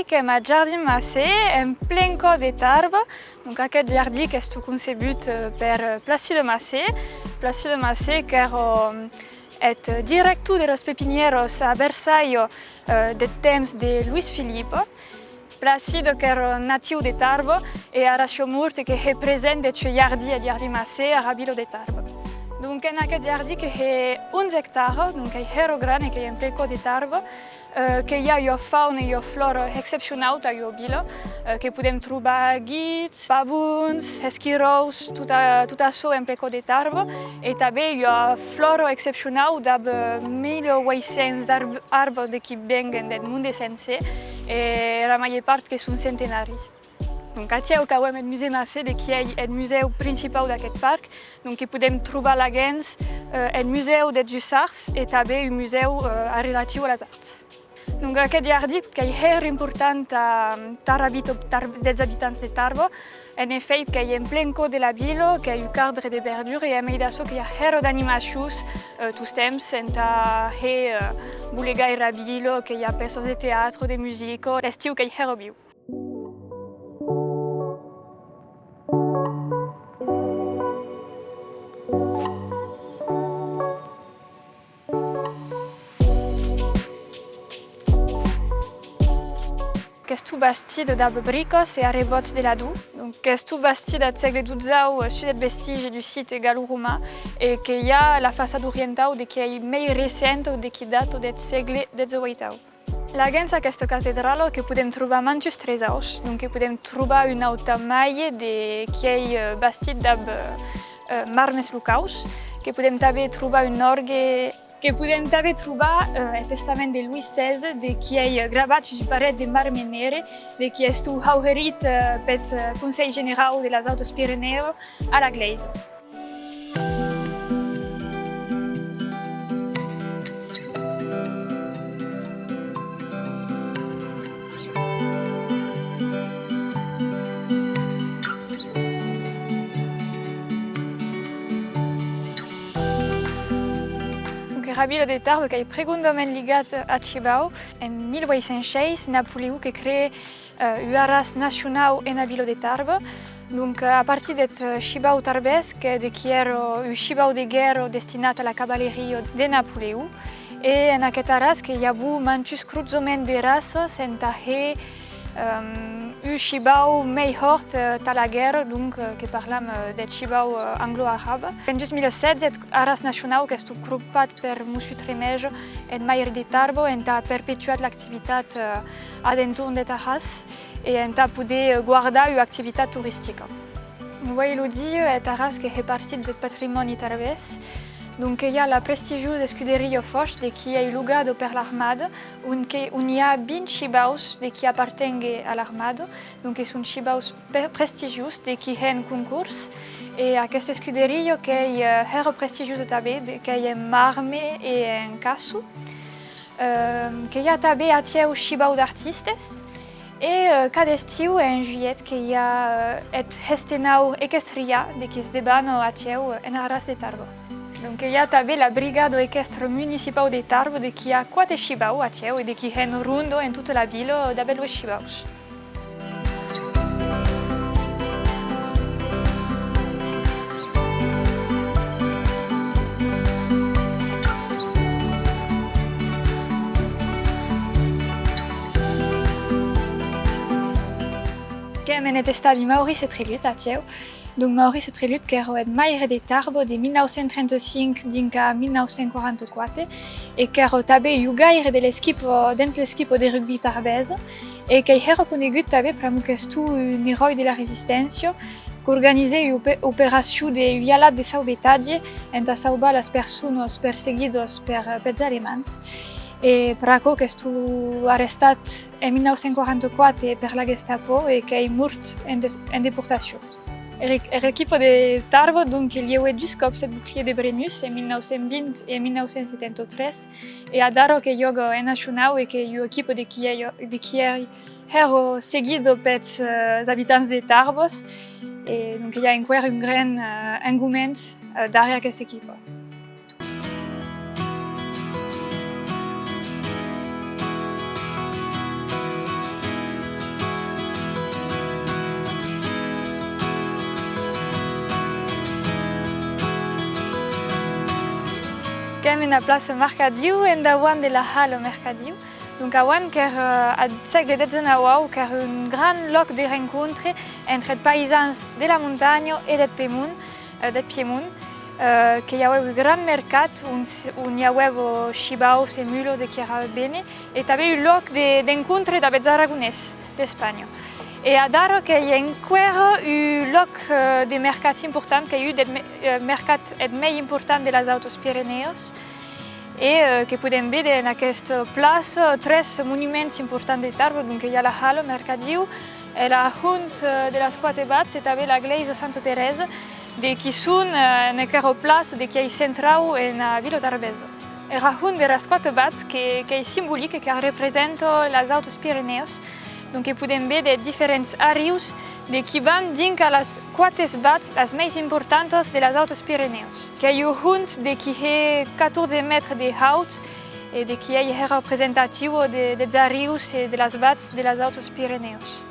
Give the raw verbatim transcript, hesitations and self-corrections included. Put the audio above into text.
Qu'èm a Jardin Massé, en plen còr de Tarbes. Donc aqueth jardin qu'estó concebut, eh, per, eh, Placide Massé. Placide Massé qu'èra, eh, eth director de las pepinièras a Versalhas, eh, deth temps de Louis Philippe. Placide qu'èra natiu de Tarbes e ara siá mòrt e que hè present deth jardin, eth Jardin Massé, ara vila de Tarbes. Donc en aqueth jardin que hè onze ectaras, donc qu'ei hèra gran e qu'ei en plen còr de Tarbes, eh, que i a ua fauna e ua flòra excepcionau tà ua vila, eh, que podem trobar guits, pavons, esquiròus, tot a-, tot açò en plen còr de Tarbes, e tanben ua flòra excepcionau dab, eh, mila ueit cents arb-, arbas de qui venguen deth monde sencer, e era màger part que son centenaris. Donc, atieu qu'auem eth Musée Massé, de qui ei eth musèu principau d'aqueth parc, donc que podem trobar laguens, eh, eth musèu deths ussars e tanben un musèu, eh, relatiu a las arts. Donc, aqueth jardin qu'ei hèra important tà, tara vita, tar-, deths abitants de Tarbes, en efèit qu'ei en plen còr de la vila, qu'ei un cadre de verdura e, en mei d'açò, que i a hèra d'animacions, eh, tostemps entà hèr, eh, bolegar era vila, que i a pèças de teatre, de musica, l'estiu qu'ei hèra viu. Qu'estó bastida dab bricas e arrebòts de l'Ador. Donc, qu'estó bastida ath sègle dotzau, eh, sus eth vestigi d'un site gallo-roman, e que i a la façada orientau de qui ei mei recenta, de qui data deth sègle dètz-e-ueitau. Laguens aquesta catedrala que podem trobar mantuns tresaurs, donc que podem trobar un auta màger de qui ei, eh, bastit dab, eh, eh, marmes locaus, que podem tanben trobar un òrgue, que podem tanben trobar, eh, eth testament de Louis setze, de qui ei, eh, gravat sus un paret de marme nere, de qui estó hauherit, eh, peth, eh, Conselh Generau de las Autas Pirenèas a la glèisa. Donc, era vila de Tarbes qu'ei pregondament ligat a Chibau. En mil ueit cents sheis, Napoleon que cree eh, un arràs nacionau ena vila de Tarbes. Donc, eh, a partir deth, eh, shivau tarbés, que de qui èra un shivau de guèrra destinat a la cavaleria de Napoleon. E en aqueth arràs que i avó mantuns crotzaments de raças entà hèr, ehm, un shivau mei hòrt, eh, tà la guèrra, donc, eh, que parlam, eh, deth shivau, eh, anglo-arabe. En dus mil setze, eth arràs nacionau qu'estó cropat per Mossur Tremeja, eth maire de Tarbes, entà perpetuar l'activitat, eh, ad entorn deth arràs e entà poder guardar ua activitat toristica. Uei lo dia, eth arràs que hè partit deth patrimòni tarbés, donc que i a la prestigiosa escuderia Foch, de qui ei logada per l'armada, on que, on i a vint shivaus de qui apartengue a l'armada, donc que son shivaus pe-, prestigiós, de qui hèn concors, e aquesta escuderia qu'ei, eh, hèra prestigiosa tanben, de, qu'ei en marme e en casso. Ehm, que i a tanben atieu shivau d'artistes, e, eh, cada estiu, en julhet, que i a, eh, eth hestenau equestrian de qui's debana atieu, eh, en arràs de Tarbes. Donc, que i a tanben la brigada equèstra municipau de Tarbes, de qui a quate shivau atieu e de qui hèn ronda en tota la vila dab los shivaus. Qu'èm en eth estadi Maurice Trelut, atieu. Donc Maurice Trelut qu'èra eth maire de Tarbes de mil nau cents trenta-cinc dinc a mil nau cents quaranta-quate e qu'èra tanben jogaire de l'esquipa, dens l'esquipa de rugbi tarbesa e qu'ei hèra conegut tanben pr'amor qu'estó un eròi de la Resisténcia, qu'organizè ua ope-, operacion de, ua alat de sauvetatge entà sauvar las personas perseguidas per, peths alemands. E per aquò qu'estó arrestat en mil nau cents quaranta-quate per la Gestapo e qu'ei mort en des-, en deportacion. Er, er equipa de Tarbes, donc, que lheuè dus còps eth boclier de Brennus, en mil nau cents vint e en mil nau cents setanta-tres, e adara que jòga en nacionau e qu'ei ua equipa de qui ei, de qui ei hèra seguida peths, eh, abitants de Tarbes, e donc i a enqüèra un gran, eh, engoment, eh, darrèr aquesta equipa. Èm ena plaça Mercadiu, endavant de la halo Mercadiu. Donc, avant, qu'èra, ath sègle dètz-e-nau, qu'èra un gran lòc de rencontre entre eth païsans de la montanha e deth Piemont, eh, deth Piemont, eh, que i auèva un gran mercat on s-, on i auèva shivaus e mulos de qui èra véner, e tanben un lòc de, d'encontre dab eths aragonés d'Espanha. E adara qu'ei enqüèra un lòc, eh, de mercat important, qu'ei un deths me-, eh, mercats eth mei important de las Autas Pirenèas, e, eh, que podem véder en aquesta plaça tres monuments importants de Tarbes, donc i a la halo Mercadiu, e la hont, eh, de las Quate Vaths e tanben la glèisa Santa Teresa, de qui son, eh, en aquera plaça de qui ei centrau ena vila tarbesa. Era hont de las Quate Vaths que, qu'ei simbolic e que representa las Autas Pirenèas, donc que podem véder diferents arrius de qui van dinc a las quate vaths las mei importantas de las Autas Pirenèas. Qu'ei ua hont de qui hè catorze mètres de haut e de qui ei hèra representatiu de, deths arrius e de las vaths de las Autas Pirenèas.